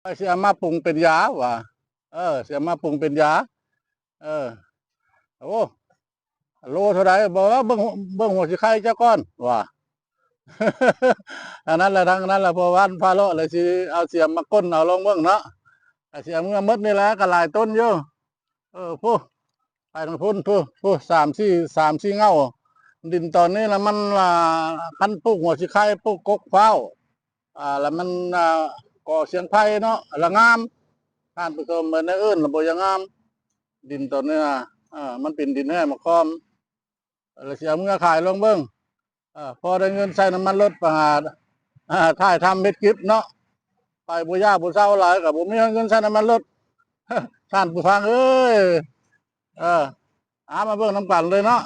ຂ້ອຍຊິເອົາມາປຸງເປັນຢາວ່າ ເອີ ຊິເອົາມາປຸງເປັນຢາ ເອີ ໂອ້ ໂລເທົ່າໃດ ບໍ່ວ່າເບິ່ງ ເບິ່ງຫົວສີໄຄເຈົ້າກ່ອນວ່າ ອັນນັ້ນລະ ທັງນັ້ນລະ ເພາະວ່າພາເລາະລະຊິເອົາສຽມມາກົ້ນເອົາລອງເບິ່ງເນາະ ກະຊິເອົາເມືອໝົດນີ້ແຫຼະ ກະຫຼາຍຕົ້ນຢູ່ ເອີ ພຸ້ນ ໄປທາງພຸ້ນ ພຸ້ນ ພຸ້ນ ສາມສີ່ ສາມສີ່ເຫງົ້າ ດິນຕອນນີ້ລະມັນ ອ່າ ຄັນປູກຫົວສີໄຄ ປູກກົກພ້າວ ອ່າ ລະມັນ ອ່າ ກໍຊຽງໄພເນາະ ລະງາມ ທ່ານຜູ້ຊົມ ແນວອື່ນລະບໍ່ຢາກງາມ ດິນຕອນນີ້ນະ ເອີ ມັນເປັນດິນແຮ່ມະຄອມ ລະຊິເອົາເມືອຂາຍລອງເບິ່ງ ເອີ ພໍໄດ້ເງິນໃສ່ນ້ຳມັນລົດໄປຫາ ອ່າ ຖ່າຍທຳເຮັດຄລິບເນາະ ໄປບໍ່ຢາກບໍ່ເຊົາຫຼາຍ ກະບໍ່ມີເງິນໃສ່ນ້ຳມັນລົດ ທ່ານຜູ້ຟັງເອີຍ ເອີ ເອົາມາເບິ່ງນຳກັນເລີຍເນາະ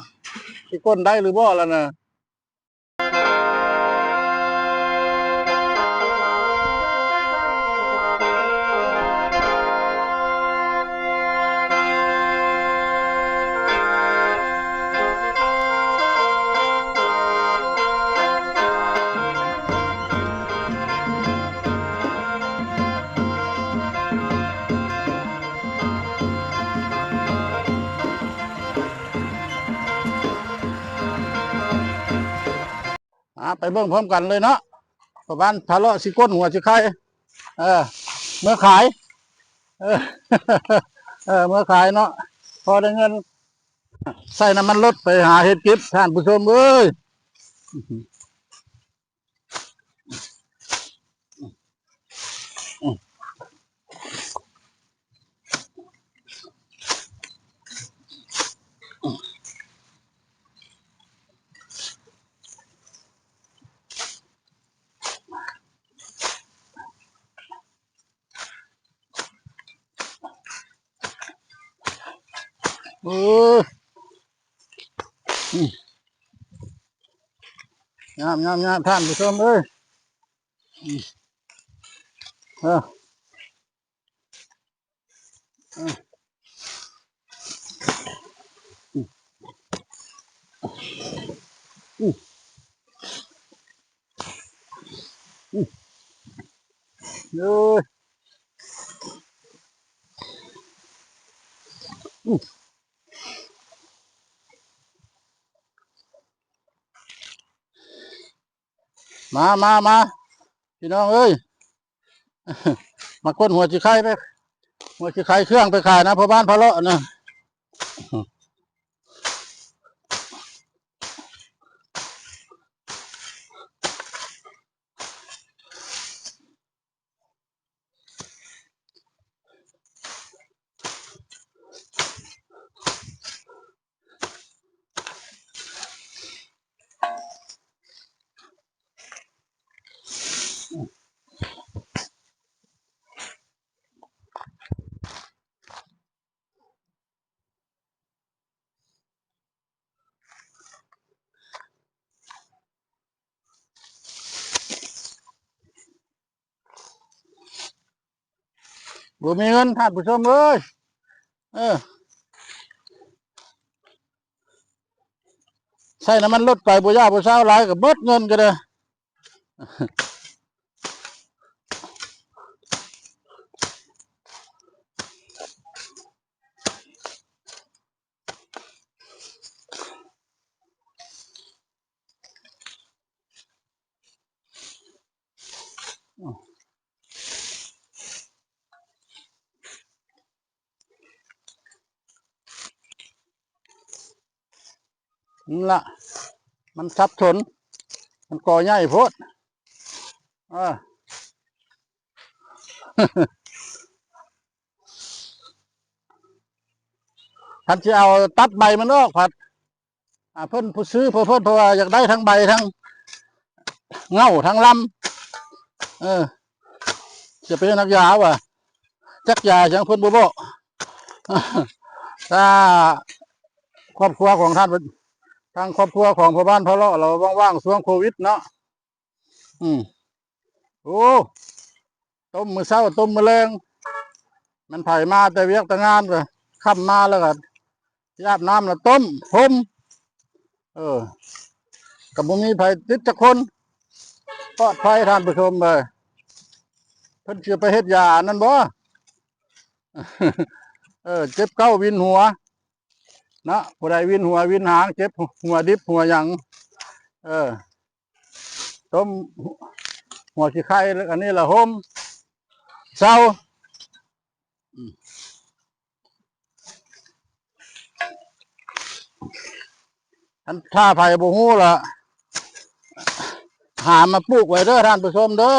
ຊິກົ້ນໄດ້ຫຼືບໍ່ລະນະ. ອ່າ ໄປເບິ່ງພ້ອມກັນເລີຍເນາະ ປະມານພາເລາະຊິກົ້ນຫົວຊິໄຄ ເອີ ເມືອຂາຍ ເອີ ເອີ ເມືອຂາຍເນາະ ພໍໄດ້ເງິນໃສ່ນ້ຳມັນລົດໄປຫາເຮັດກິບ ທ່ານຜູ້ຊົມເອີຍ. ໂອ້ຍ ອືມ ງາມໆໆ ທ່ານຜູ້ຊົມເອີຍ ອືມ ເອີ ເອີຍ ມາ ມາ ມາ ພີ່ນ້ອງເອີຍ ມາຄົ້ນຫົວຊິໄຄໄປ ຫົວຊິໄຄເຄື່ອງໄປຂາຍນຳພໍ່ບ້ານພາເລາະນະ. ບໍ່ມີເງິນທ່ານຜູ້ຊົມເອີຍ ເອີ ໃຊ້ນ້ຳມັນລົດໄປບໍ່ຢາກບໍ່ເຊົາຫຼາຍກໍເບິດເງິນກໍໄດ້. ນັ້ນລະ ມັນສັບສົນ ມັນກໍໃຫຍ່ໂພດ ເອີ ຄັນຊິເອົາຕັດໃບມັນອອກພັດ ອ່າ ເພິ່ນຜູ້ຊື້ ເພິ່ນ ເພິ່ນ ເພາະວ່າຢາກໄດ້ທັງໃບ ທັງເຫງົ້າ ທັງລຳ ເອີ ຈະເປັນນັກຢາວ່າ ຈັກຢາຫຍັງເພິ່ນບໍ່ບອກ ຖ້າຄອບຄົວຂອງທ່ານ ທາງຄອບຄົວຂອງພໍ່ບ້ານພາເລາະ ລາວວ່າງໆ ຊ່ວງໂຄວິດເນາະ ອືມ ໂອ້ ຕົ້ມມື້ເຊົ້າ ຕົ້ມມື້ແລງ ມັນໃຜມາແຕ່ວຽກແຕ່ງານ ຄ່ຳມາແລ້ວກໍຊິອາບນ້ຳແລ້ວຕົ້ມ ຫົ່ມ ເອີ ກໍບໍ່ມີໃຜຕິດຈັກຄົນ ປອດໄພທ່ານຜູ້ຊົມເອີຍ. พิ่ນຊິໄປເຮັດຢາອັນນັ້ນບໍ່? ເອີ ເຈັບເກົ້າວິນຫົວເນາະ ຜູ້ໃດວິນຫົວວິນຫາງ ເຈັບຫົວດິບຫົວຫຍັງ ເອີ ຕົ້ມຫົວຂີ້ໄຄ ແລ້ວອັນນີ້ລະຫົ່ມເຊົາ. ອັນ ຖ້າໃຜບໍ່ຮູ້ລະ ຫາມາປູກໄວ້ເດີທ່ານຜູ້ຊົມເດີ.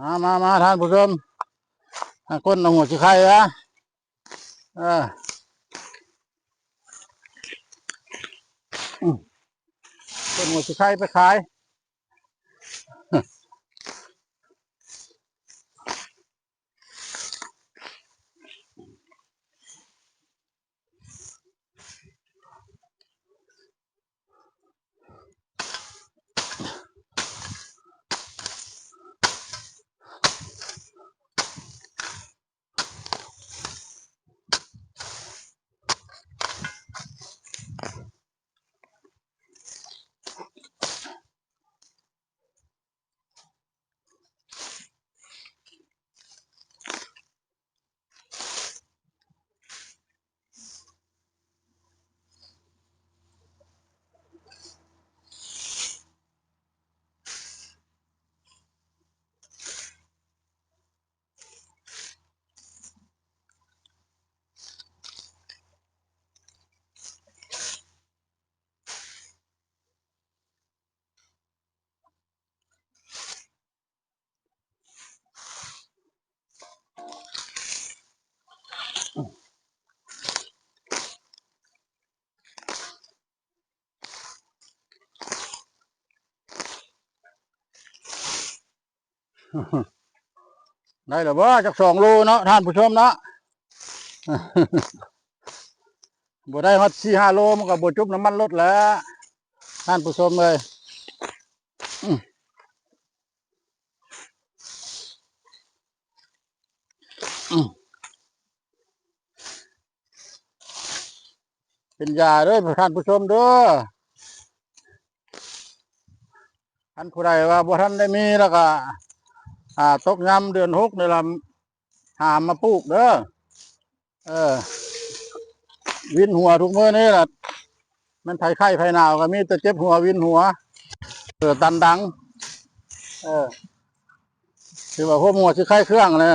ມາ ມາ ມາ ທ່ານຜູ້ຊົມ ມາຄົ້ນເອົາຫົວຂີ້ໄຄ ເອີ ອືມ ເປັນຫົວຂີ້ໄຄໄປຂາຍ.ໄດ້ແລ້ວບໍ່ ຈັກສອງໂລເນາະ ທ່ານຜູ້ຊົມເນາະ? ບໍ່ໄດ້ຮອດສີ່ຫ້າໂລ ມັນກໍບໍ່ຈຸບນ້ຳມັນລົດແຫຼະ ທ່ານຜູ້ຊົມເອີຍ. ອືມ ອືມ ເປັນຢາເດີທ່ານຜູ້ຊົມເດີ. ຄັນຜູ້ໃດວ່າບໍ່ທັນໄດ້ມີແລ້ວກໍ ອ່າ ຕົກຍາມເດືອນຫົກນີ້ລະ ຫາມາປູກເດີ. ເອີ ວິນຫົວທຸກມື້ນີ້ລະ ແມ່ນໃຜໄຂ້ໃຜໜາວກໍມີແຕ່ເຈັບຫົວວິນຫົວ ເອີ ຕັນດັງ. ເອີ ຖືວ່າຫົວໝໍຊິໄຂ້ເຄື່ອງແຫຼະ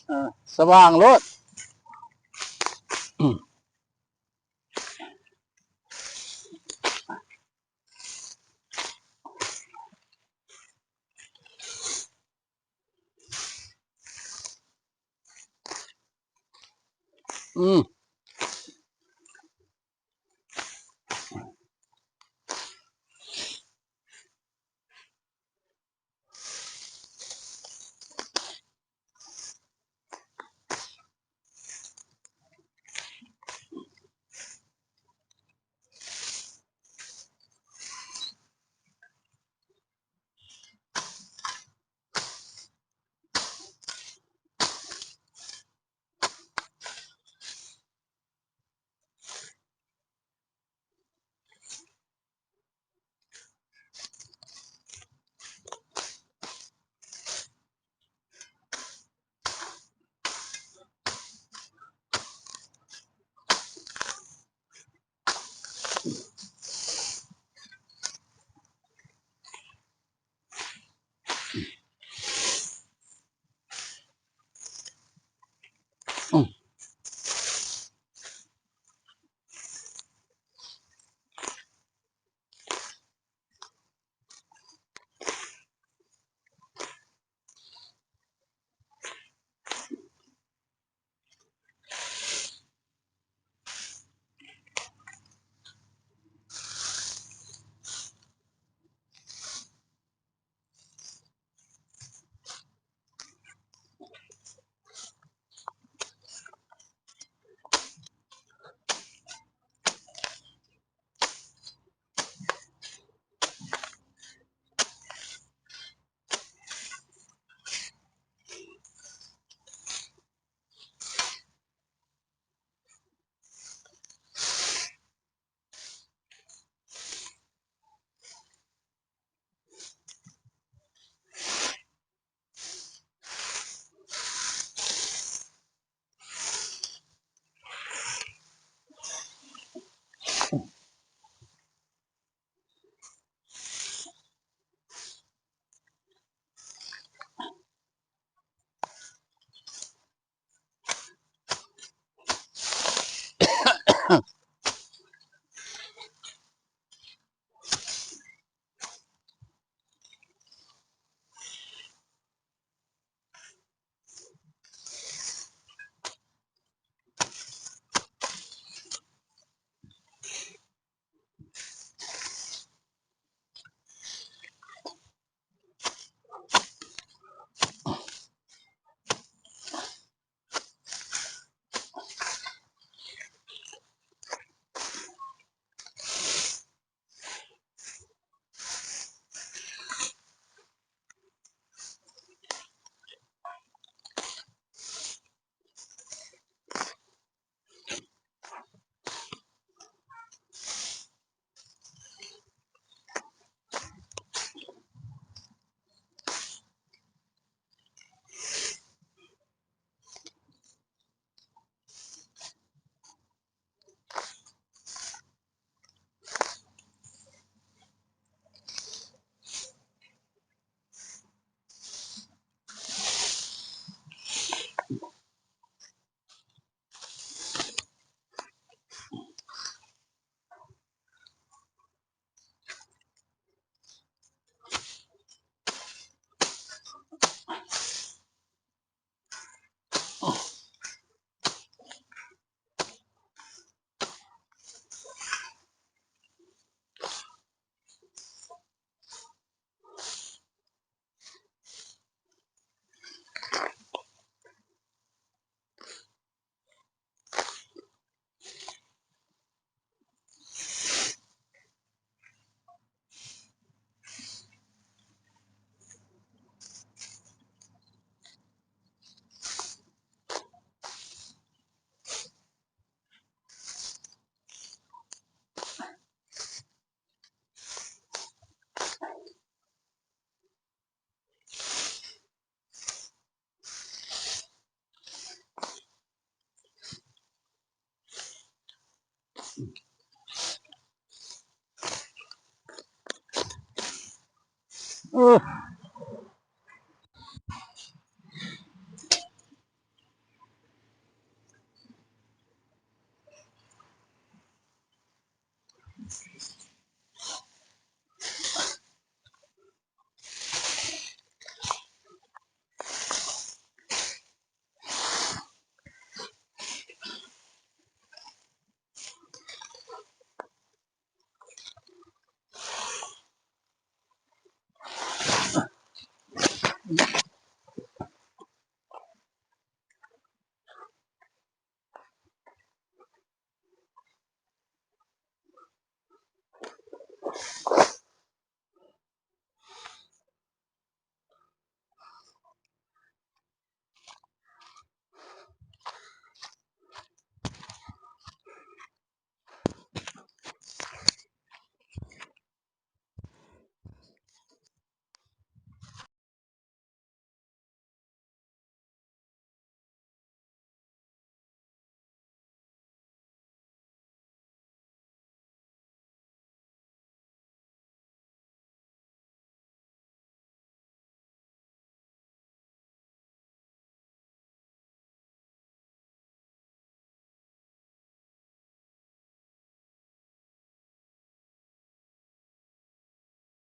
ເອີ ສະຫວ່າງໂລດ. ອືມ. ອືມ.